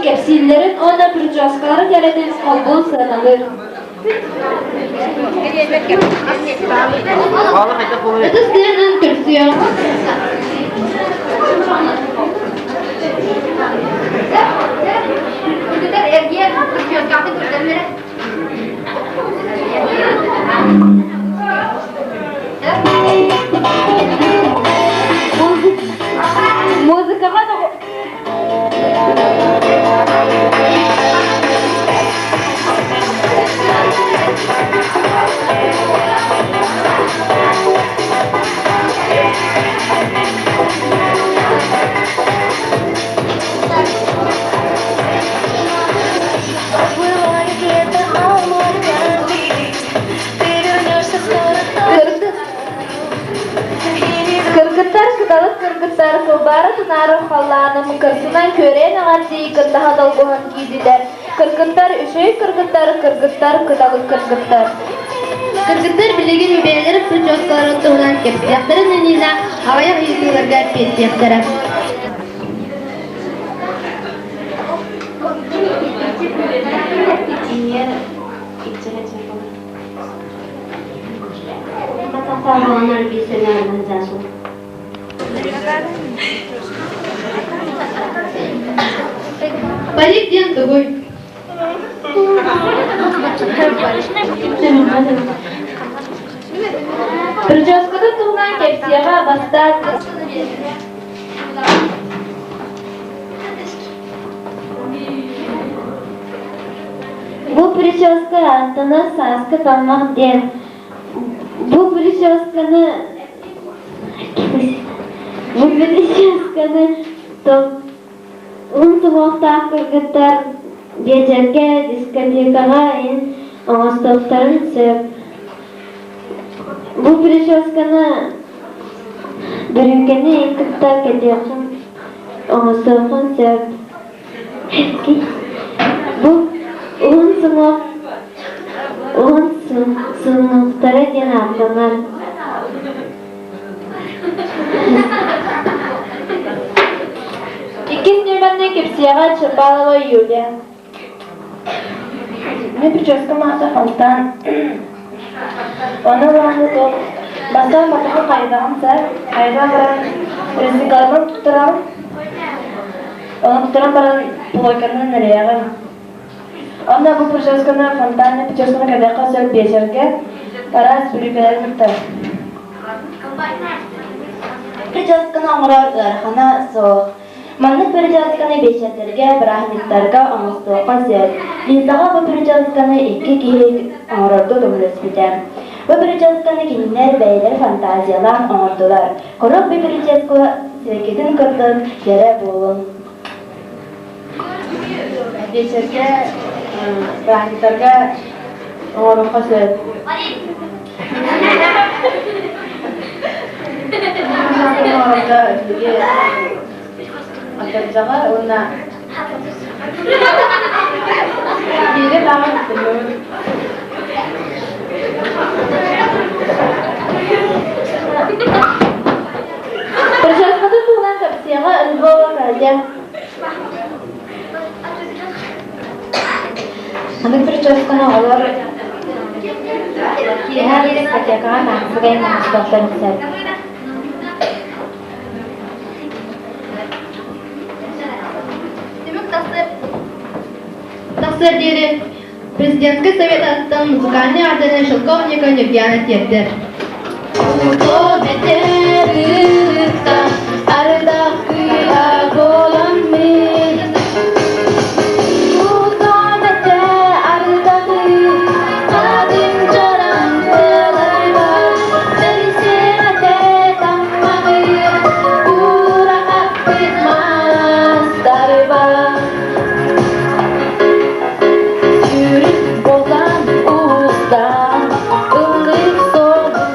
кэпсииллэрин уонна прическалара кэрэтин холбуу сыаналыыр. Ытыс тыаһынан көрсүөҕүҥ. Музыкаҕа Кыргыттар кыталык кыргыттар кылбаара тунаары халлааным кырсынан күөрэйэн аҕардыы кындаһа долгуһан киирдилэр. Кыргыттар үчүгэй кыргыттар, кыргыттар кыталык кыргыттар. Кыргыттар билигин бэйэлэрин прическаларын туһунан кэпсиэхтэрин иннинэ аҕыйах ыйытыыларга эппиэттиэхтэрэ. Парик диэн тугуй? Прическатын туһунан кэпсиэҕэ бастаан Бу прическа ааттанар сааскы таммах диэн. Бу прическаны бу прическаны уһун суһуохтаах кыргыттар биэчэргэ, дискотекаҕа иһин оҥостуохтарын сөп. Бу прическаны бүрүүкэни иһин кытта кэтиэххин оҥостуоххун сөп. Бу уһун суһуох уһун суһуохтара диэн ааттанар. Иккис нүөмэринэн кэпсиэҕэ Чапалова Юлия. Мин прическам аата фонтан. Ону ылааны туох бастаан батаһын хайдаҕын сэр, хайдаан баран резинкаларбын туттараҕын, ону туттаран баран плойканан нэлэйэҕин. Онно бу прическаны фонтанный прическаны кэтэххэ сөп биэчэргэ араас бүрүүкэлэри кытта. Прическаны оҥорор ыарахана суох. Маннык прическаны биэчэрдэргэ, бырааһынньыктарга оҥостуохха сөп. Лизаҕа бу прическаны икки киһи оҥорорго көмөлөспүтэ. Бу прическаны кинилэр бэйэлэрэ фантазиялаан оҥордулар. Куруук бу прическа сибэккитин курдук кэрэ буолуҥ. Биэчэргэ, бырааһынньыктарга оҥоруохха сөп. Оҥорорго биһиги атырдьаҕа уонна биири даҕаны туттуннубут. Прическатын туһунан кэпсиэҕэ Львова Катя. Аны прическаны оҕолор киэһэ дискотекаҕа таҥсыгай оҥостуохтарын сөп. Түмүк тахсыар диэри Президентскэй совет аттан музыкальнай аатынан Шелковникова Ньургуяна тиэрдэр. Ардах кыыһа буоламмын Сүүрүк болан уустаан, ыллык солбук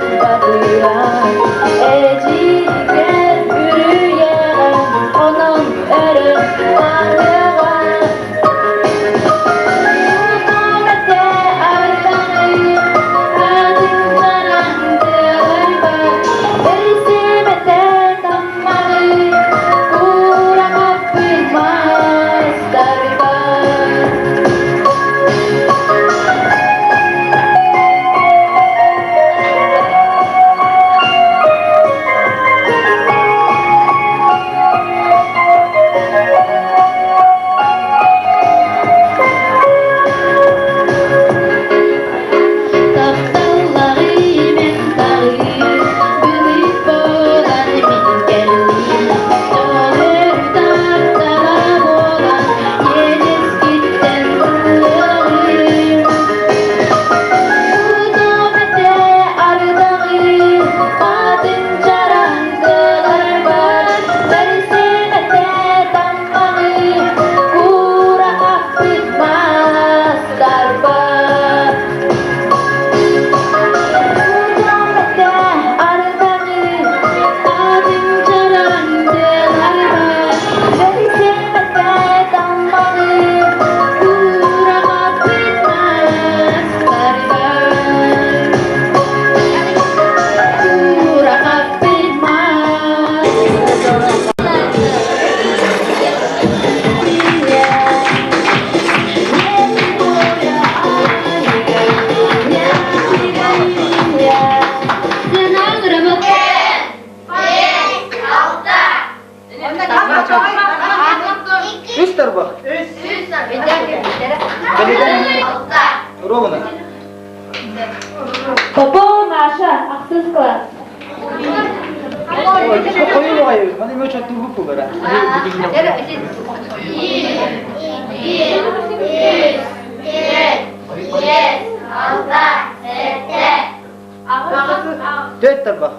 Төрт тарбах.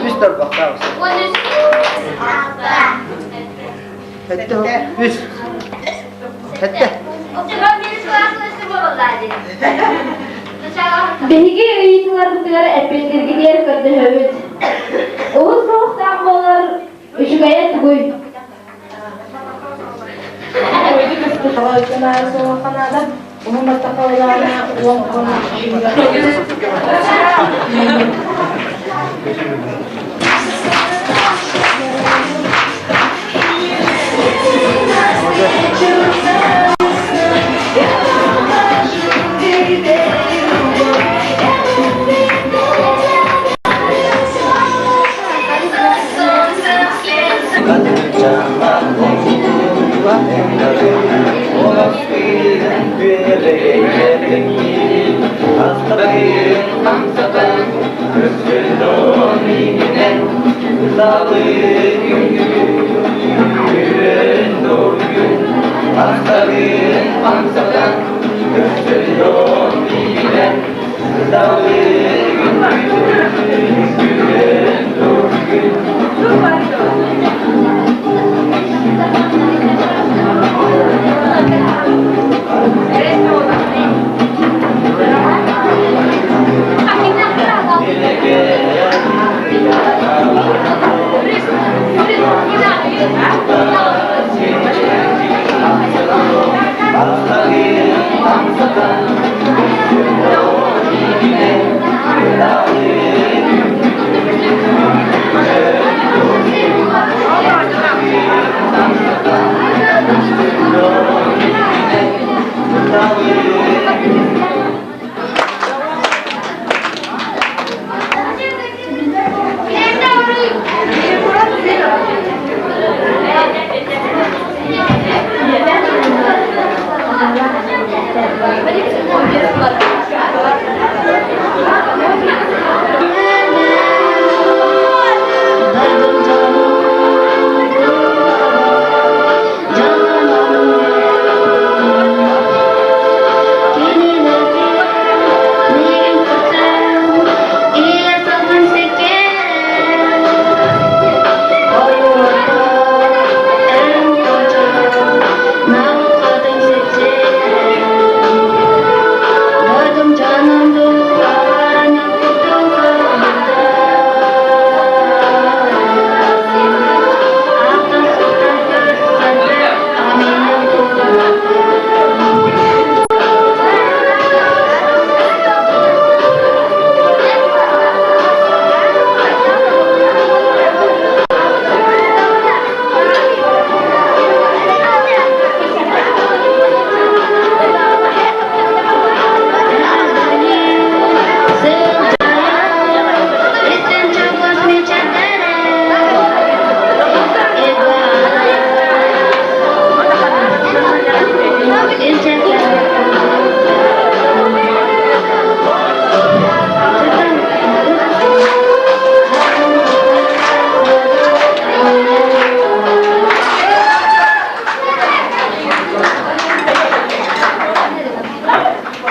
Үс тарбах Сэттэ үс. Сэттэ. Биһиги ыйытыыларбытыгар эппиэттииргитигэр көрдөһөбүт. Уһун суохтаах буолар үчүгэйэ тугуй?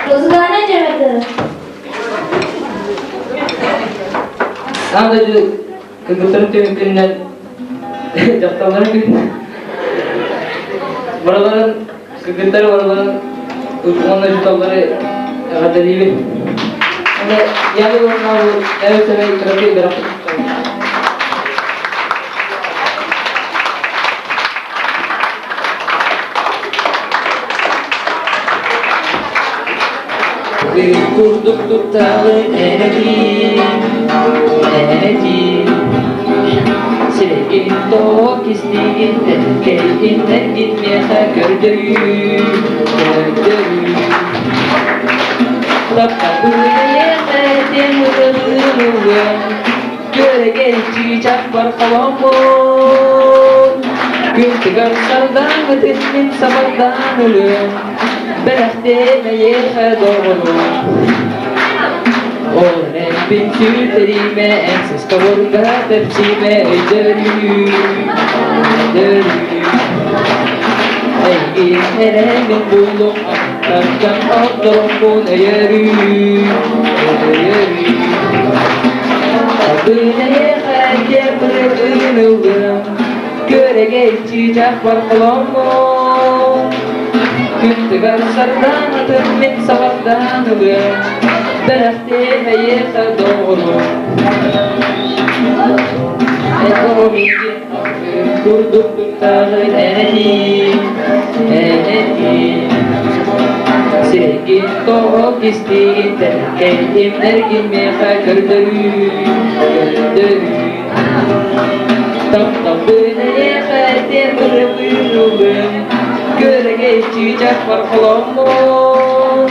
Музыкальный директор. Аан дойду кыргыттарын түмүккүнүнэн дьахталларын күнүнэн барыларын кыргыттары барыларын уонна учууталлары эҕэрдэлиибин. Уонна Яна Ивановна эбэтэр кыракый бэрэх Курдук тутталы энэтии, энэтии. Сиргин тоҕо кистиигин, кэлгиннэргин миэхэ көрдөрүү, көрдөрүү. Таптабыйыха диэн ыталыылыан, күөрэгэй чыычаахпар холоммун. Күн тыгар сардаҥытын мин сабардаан ылыам, бэлэхтээн эйиэхэ доҕорум. Ол эрэн сүтэримэ, эн сыскабырга тэпсимэ өйдөрүү, өйдөрүү. Эйигин эрэ мин буллум, аттартан ордоруммун өйөрүү, өйөрүү. Атын эйиэхэ тиэрдэрин ыллым, Күөрэгэй чыычаах бар холоммун. Күн сардаанатын мин сабардаан ылыам, Бэлэхтиэм эйиэхэ доҕорум. Эн миигин курдук туттаҕын эн этиий, эн этиий. Сирэйгин тоҕо кистиигин тэлкэй имнэргин миэхэ көрдөрүү, көрдөрүү. Тапталбын эйиэхэ тиэрдэрбин ыллым, Күөрэгэй чыычаахпар холоммун.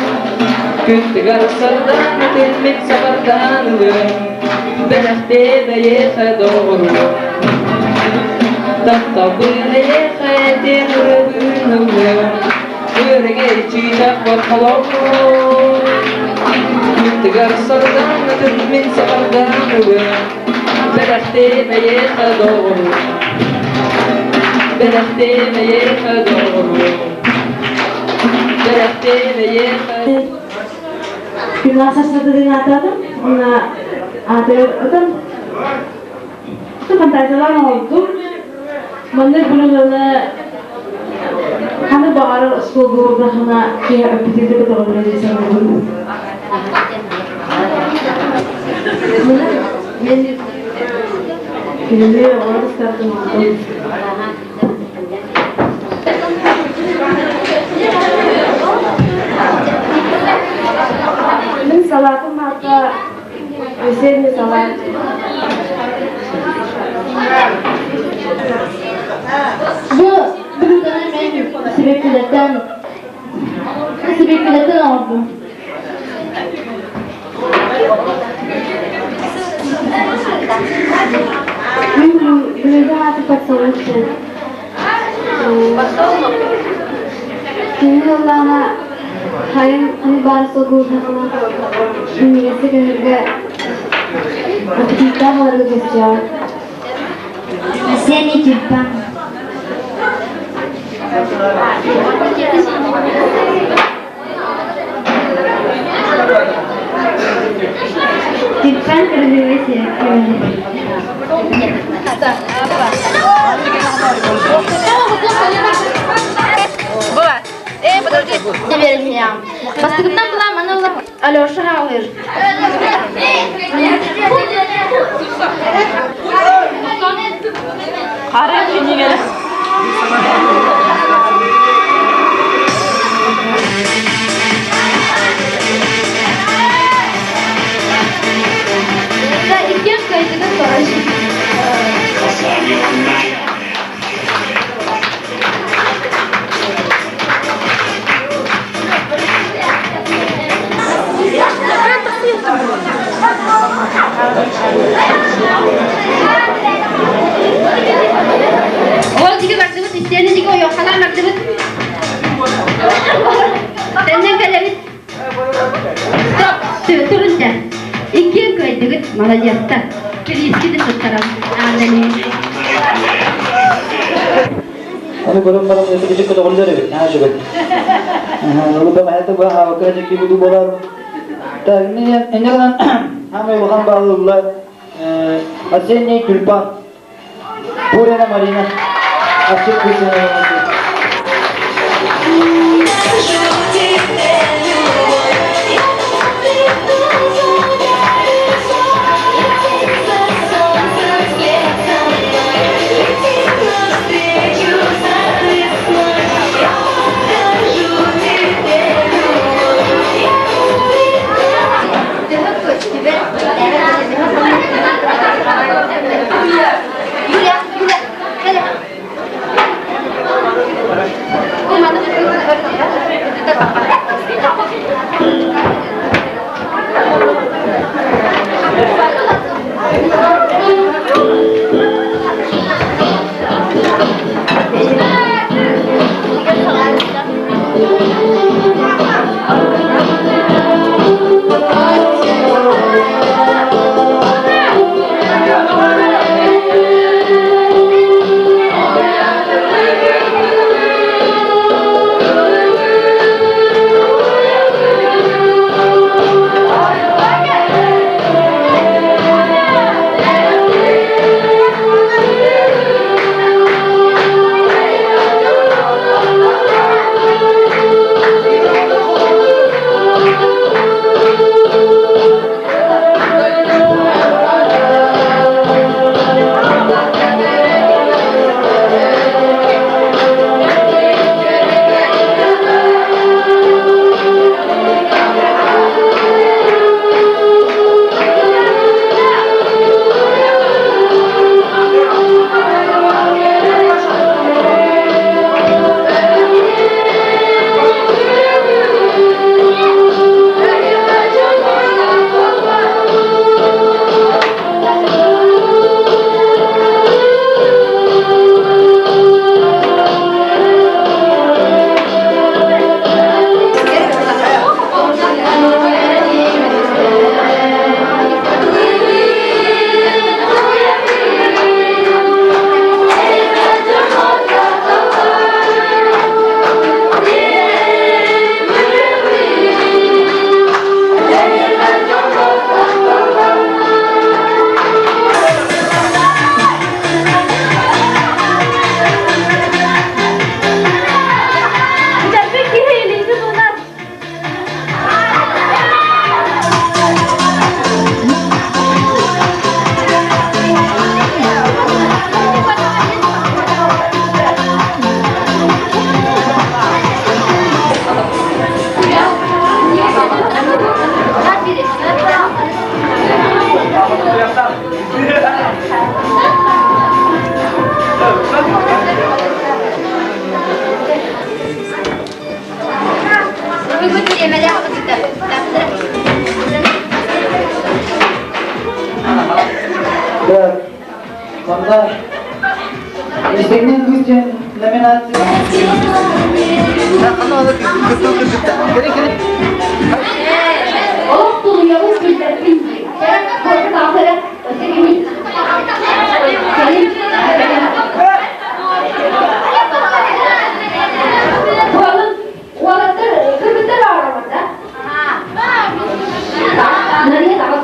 Күн тыгар сардаанатын мин сабардаан ылыам, Бэлэхтиэм эйиэхэ доҕорум. Тапталбын эйиэхэ тиэрдэрбин ыллым, Күөрэгэй чыычаахпар холоммун. Күн тыгар сардаанатын мин сабардаан ылыам, Бэлэхтиэм эйиэхэ доҕорум, бэлэхтиэм эйиэхэ доҕорум, бэлэхтиэм эйиэхэ Күннээх сарсыардатын ааттаатым. Уонна аатыгар отон фантазиялаан оҥордум. Маннык блюдоны ханнык баҕарар остуолга уурдаххына киһи аппетиты көтөҕүллэр дии саныыбын. Мен кинини оҕолор ыстартым оҥордум. Мин салатым аата весенний салат. Бу блюданы мен сибэккилэртэн сибэккилэртэн оҥордум. Мин блюдо ааты подсолнух Кини ыллаана хайын баар сылгылыһаҕына минньигэстик өһөргө аппетиттаах буоларга көстүөҕэ. Весенний тюльпан. Тюльпан красивый Была. Эй, подожди. Теперь меня. Бастыгынан была маны Алеша хаалыр. Қара кинигелі. Да, иккен кайтыгын короче. Ол диги бардыбыт, истиэни диги ойоххалаан бардыбыт. Тэннэн кэлэбит. Стоп! Турун дэ. Иккиэн кыайдыгыт, молодецтар. Кириискити туттаран ааннаныы. Ону көрөн баран өтүгүчүк көтөҕүллэр эбит, наһаа үчүгэй. Ол да бэйэтэ бу аһаабакка дьикки буду буолар. Так, инньэ гынан хаамай улахан баалылла Осенний тюльпан. Пурина Марина. Асчыт Юля, Юля, Манна Истиҥник кыыс диэн номинация. Олох тулуйабын билбэппин дии. Уолаттар кыргыттар бааралар да? Нария таҕыс.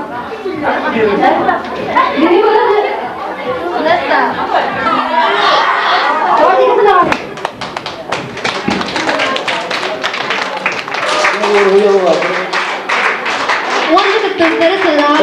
Уонна кыттыыстары сыанаҕа.